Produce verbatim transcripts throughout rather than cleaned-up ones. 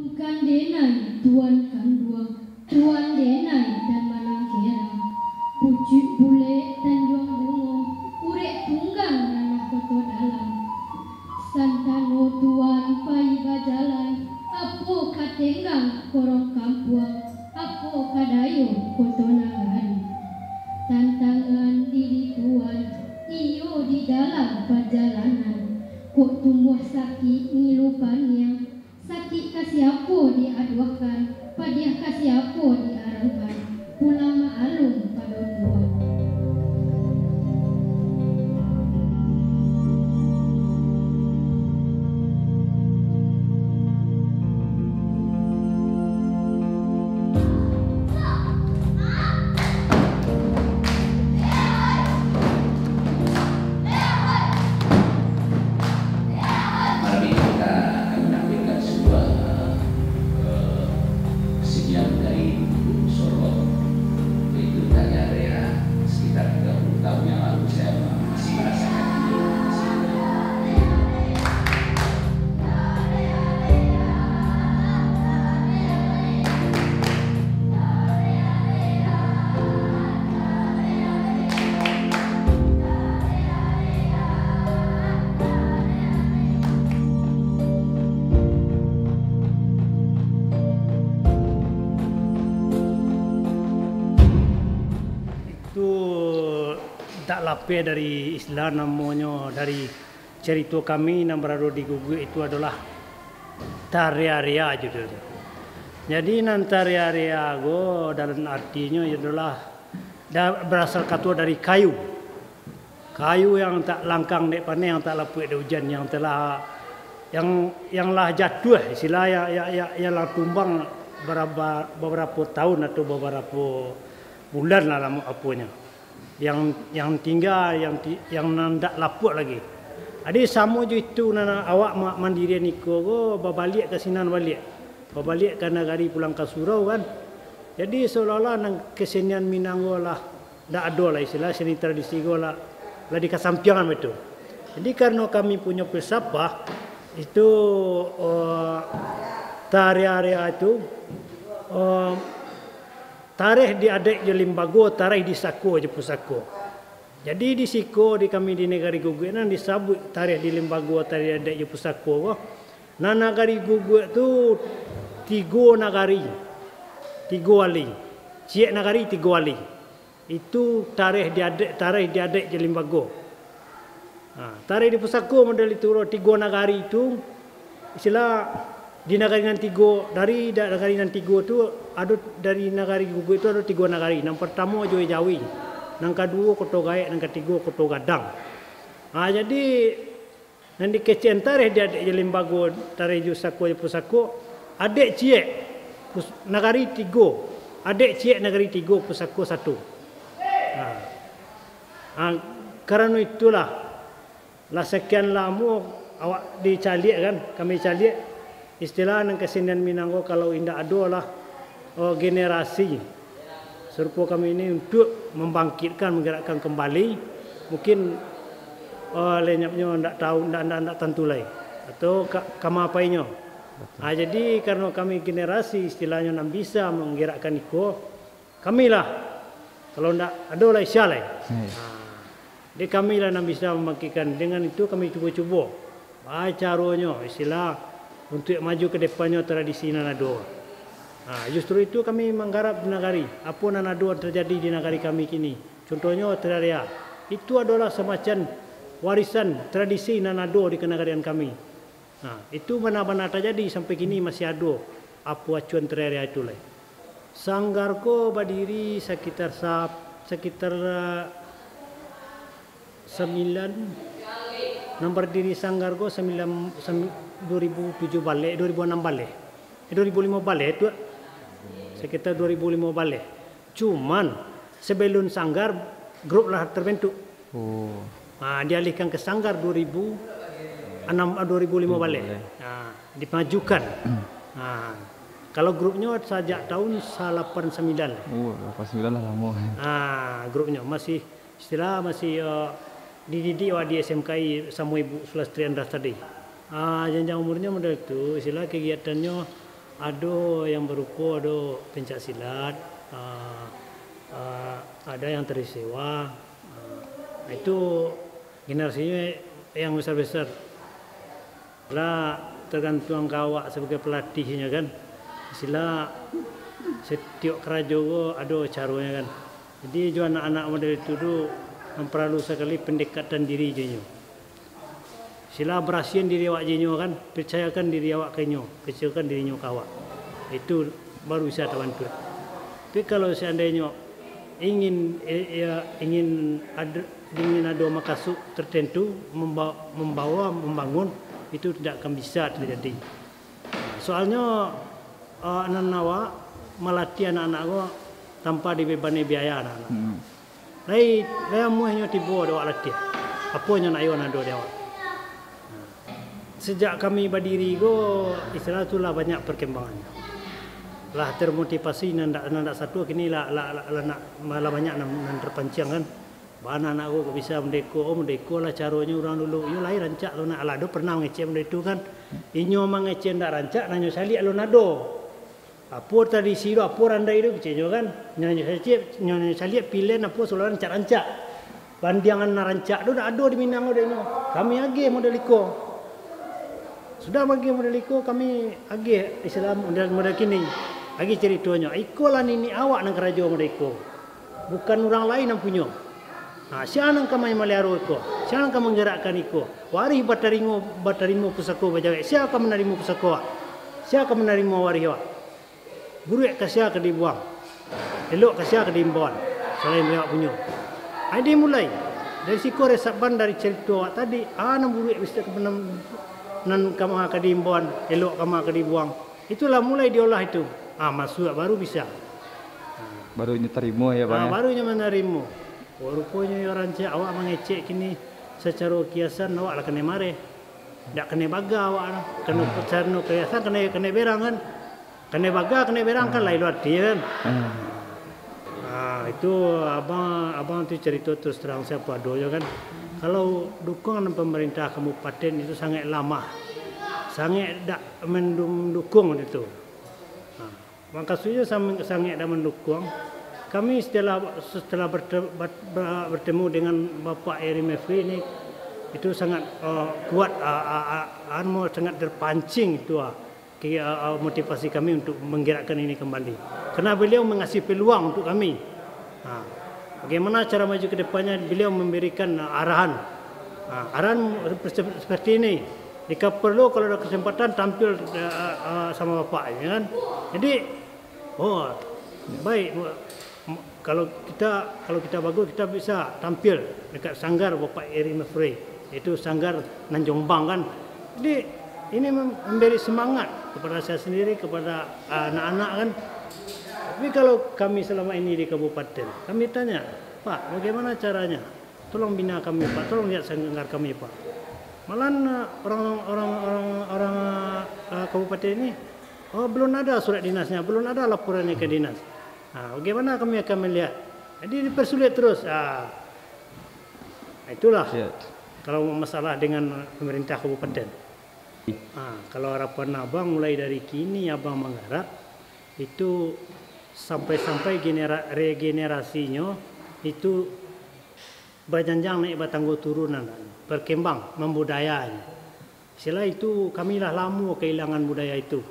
Bukan denai tuan kanduang, tuan denai dan manang kerang. Pucuak bulek Tanjuang Bungo, urek tunggang ranah Koto Dalam. Santano tuan pai bajalan, apo ka tenggang korong kampuang, apo ka dayo koto nagari. Tantangan diri tuan, iyo di dalam pajalanan, kok tumbuah sakik ngilu paniang, sakik ka siapo diaduahkan, padiah ka siapo diarangkan, pulang maalun pado tuan. Malam ini kita akan menampilkan sebuah, eh, kesenian dari Lubuk Sorok, yaitu tari area. Sekitar tiga puluh tahun yang lalu saya masih merasakan ini, masih ingat. Itu tak lapeh dari istilah namonyo, dari carito kami nan barado di Guguak itu adolah tari area judulnyo. Jadi nan tari area ko dalam artinyo adolah da-, barasal kato dari kayu. Kayu yang tak langkang dek paneh, yang tak lapuak dek ujan, yang telah, yang, yang lah jatuah, istilah yang, yang, yang, yang lah tumbang berapa, beberapa tahun atau beberapa bulan lah lamo aponyo. Yang, yang tingga, yang ti-, yang nan dak lapuak lagi. Jadi samo jo itu nan awak ma-, mandirian iko ko babaliak ka sinan baliak. Babaliak ka nagari pulang ka surau kan. Jadi seolah-olah nan kesenian Minang ko lah ndak ado lah istilah seni tradisi ko lah, lah dikasampiangan batua. Jadi karano kami punyo filsafah itu, eh, tari area itu, eh, tareh di adaik jo limbago, tareh di sako jo pusako. Jadi di siko di kami di nagari Guguak nan disabuik tareh di limbago, tareh di adaik jo pusako ko. Nan nagari Guguak tu tigo nagari, tigo alih. Ciek nagari tigo alih. Itu tareh di adaik, tareh di adaik jo limbago. Ha, tareh di pusako model itu lo, tigo nagari itu, istilah di nagari nan tigo, dari da-, nagari nan tigo tu, ado dari nagari Guguak tu ado tigo nagari. Nan partamo Jawi, nan kaduo Koto Gaek, nan katigo Koto Gadang. Ha, jadi, nan dikecekan tareh di adaik jo limbago, tareh jo sako jo pusako, adaik ciek pus-, nagari tigo, adaik ciek nagari tigo, pusako satu. Ha. Ha, karano itulah, lah sakian lamo awak dicaliak kan, kami caliak, istilah nan kesenian Minang ko kalau indak ado lah, oh, generasi sarupo kami ini untuk membangkitkan, menggerakkan kembali, mungkin, eh, lenyapnyo ndak tahu, ndak, ndak, ndak tantu lai, atau ka, kama apainyo. Betul. Ah, jadi, karano kami generasi, istilahnyo, nan bisa menggerakkan iko, kamilah, kalau ndak ado lai, sia lai. Iya. Ah. Dek kami lah nan bisa mambangkikkan. Dengan itu kami cubo-cubo, baa caronyo, istilah, untuak maju ka depannyo tradisi nan ado. Ha, justru itu kami manggarap di nagari, apo nan ado terjadi di nagari kami kini. Contohnyo, tari area. Itu adolah samacam warisan tradisi nan ado di kenagarian kami. Nah, itu bana-bana tajadi sampai kini masih ado apo acuan tari area itu lai. Sanggar ko badiri sakitar sa-, sakitar, eh, sambilan, nan badiri sanggar ko sambilan, sam-, dua ribu tujuh baleh, dua ribu anam baleh. Eh, dua ribu limo baleh tu, ah. Sakitar dua ribu limo baleh. Cuman, sebelum sanggar, grup lah terbentuk. Oh. Ah, dialihkan ke sanggar dua ribu anam, ah, dua ribu limo baleh. Dua ribu baleh. Ah, dimajukan. Ah, kalau grupnyo sajak tahun salapan sambilan. Oh, lapan sambilan lah lamo. Ah, grupnyo masih, istilah masih, eh, dididik wak di S M K I samo Ibu Sulastri Andras tadi. Ah, janjang umurnyo model tu, istilah kegiatannyo Ado yang barupo, ado pencak silat, ah, ah, ada yang tari sewa. Ah, itu generasinyo yang besar-besar. Lah, tergantung ka awak sabagai pelatihnyo kan. Sila setiok karajo ko ado caronyo kan. Jadi, jo anak-anak model itu tu, nan paralu sakali pendekatan diri jo inyo. Sila barasiahan diri awak jo inyo kan, picayokan diri awak ka inyo, picayokan diri inyo ka awak. Itu baru bisa tabantuak. Tapi kalau seandainyo ingin, eh, ya, ingin ad-, ingin ado makasud tertentu, memba-, membawa, membangun, itu tidak akan bisa terjadi. Soalnyo, eh, nan awak malatih anak-anak ko tanpa dibebani biaya anak-anak. Hmm. Lai, lai amuahnyo tibo dek awak latiah. Apo nyo nak iyo nan ado di awak. Sejak kami badiri ko, istilah tu lah banyak perkembangan. Lah termotivasi nan dak, nan dak satu kini lah, lah, lah, lah nak, lah banyak nan, nan terpancang kan. Bana anak ko kok bisa merdeko, oh merdeko lah caronyo urang dulu. Iyo lai rancak lo nak, lah ado pernah mangecek model itu kan. Inyo mangecek ndak rancak, nanyo caliak lo nado. Apo tradisi tu, apo randai tu, keceknyo kan. Nyo, nyo caliak, nyo, nyo caliak pilen apo sulahan rancak-rancak. Bandiangan nan rancak tu dak ado di Minang ko dek inyo. Kami ageh model iko. Sudah bageh model iko, kami ageh Islam model, model kini. Ageh caritonyo, iko lah niniak awak nan karajo model iko. Bukan urang lain nan punyo. Ha, sia nan ka mamaliaro iko? Sia nan ka manggerakkan iko? Warih batarimo, batarimo pusako bajawek. Sia ka manarimo pusako awak? Sia ka manarimo warih awak? Buruak ka sia ka dibuang, elok ka sia ka diimbauan, salain dari awak punyo. Ai dimulai dari siko resapan dari carito awak tadi, a nan buruak bisa ka nan, nan ka ma ka diimbauan, elok ka ma ka dibuang. Itulah mulai diolah itu. Ah, masuak baru bisa. Baru inyo tarimo ya, Bang, Ah, ya? Baru inyo manarimo. Oh, ruponyo iyo rancak, awak mangecek kini sacaro kiasan, awak lah kanai mareh. Dak kanai baga awak lah. Kano sacaro kiasan kanai, kanai berang kan. Kanai baga, kanai berang kan lain lo arti kan. Hmm. Ah, itu abang, abang tu carito terus terang siapo adonyo kan. Kalau dukungan pemerintah kabupaten itu sangat lamah. Sangat dak mendukung itu. Ah, makasuiknyo sam-, sangat dak mendukung. Kami setelah, setelah berte-, bat-, ba-, bertemu dengan Bapak Eri Mevri ini, itu sangat, eh, kuat, ah, ah, ah, anu, sangat terpancing itu, ah, ki-, ah, ah, motivasi kami untuk menggerakkan ini kembali. Karena beliau mengasih peluang untuk kami. Ha, bagaimana cara maju ke depannya, beliau memberikan, ah, arahan. Ha, arahan se-, seperti ini. Jika perlu, kalau ada kesempatan, tampil, eh, eh, sama Bapak, ya kan? Jadi, oh, baik, kalau kita, kalau kita bagus, kita bisa tampil dekat sanggar Bapak Eri Mevri, yaitu sanggar nan Jombang kan. Jadi, ini mem-, memberi semangat kepada saya sendiri, kepada, ah, anak-anak kan. Tapi kalau kami selama ini di kabupaten, kami tanya, "Pak, bagaimana caranya? Tolong bina kami, Pak. Tolong lihat sanggar kami, Pak." Malahan, ah, orang, orang, orang, orang, ah, kabupaten ini, "Oh, belum ada surat dinasnya, belum ada laporannya ke dinas." Ah, bagaimana kami akan melihat? Jadi dipersulit terus. Ah, itulah. Ya. Kalau masalah dengan pemerintah kabupaten. Ah, kalau harapan abang, mulai dari kini abang manggarap, itu sampai-sampai genera-, regenerasinyo itu bajanjang naik batanggo turun, anak, berkembang, membudaya. Setelah itu, kami lah lamo kahilangan budaya itu.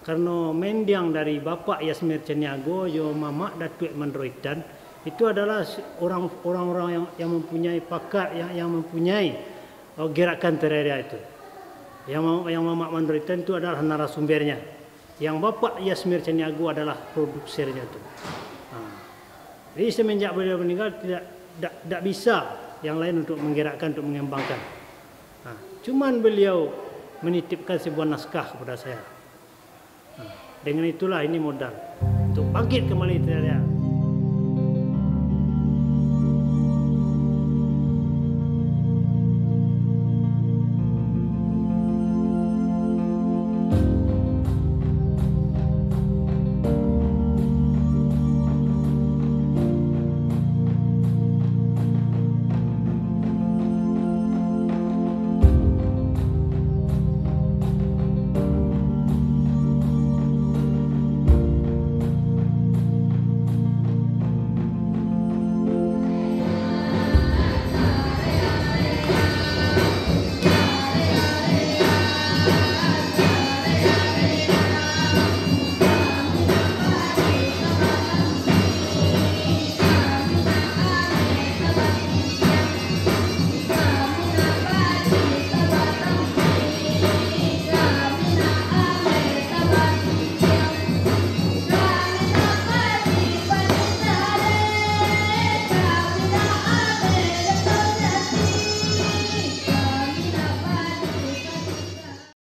Karano mendiang dari Bapak Yasmir Caniago jo Mamak Datuak Mandroitan, itu adalah orang, orang-orang yang, yang mempunyai pakar, yang, yang mempunyai, oh, gerakan terarea itu. Yang ma-, yang Mamak Mandroitan itu adalah narasumbernya. Yang Bapak Yasmir Caniago adalah produsernya tu. Ha. Jadi semenjak beliau meninggal, tidak, tidak, tidak bisa yang lain untuk menggerakkan, untuk mengembangkan. Ha. Cuman beliau menitipkan sebuah naskah kepada saya. Ha. Dengan itulah ini modal untuk bangkit kembali terarea.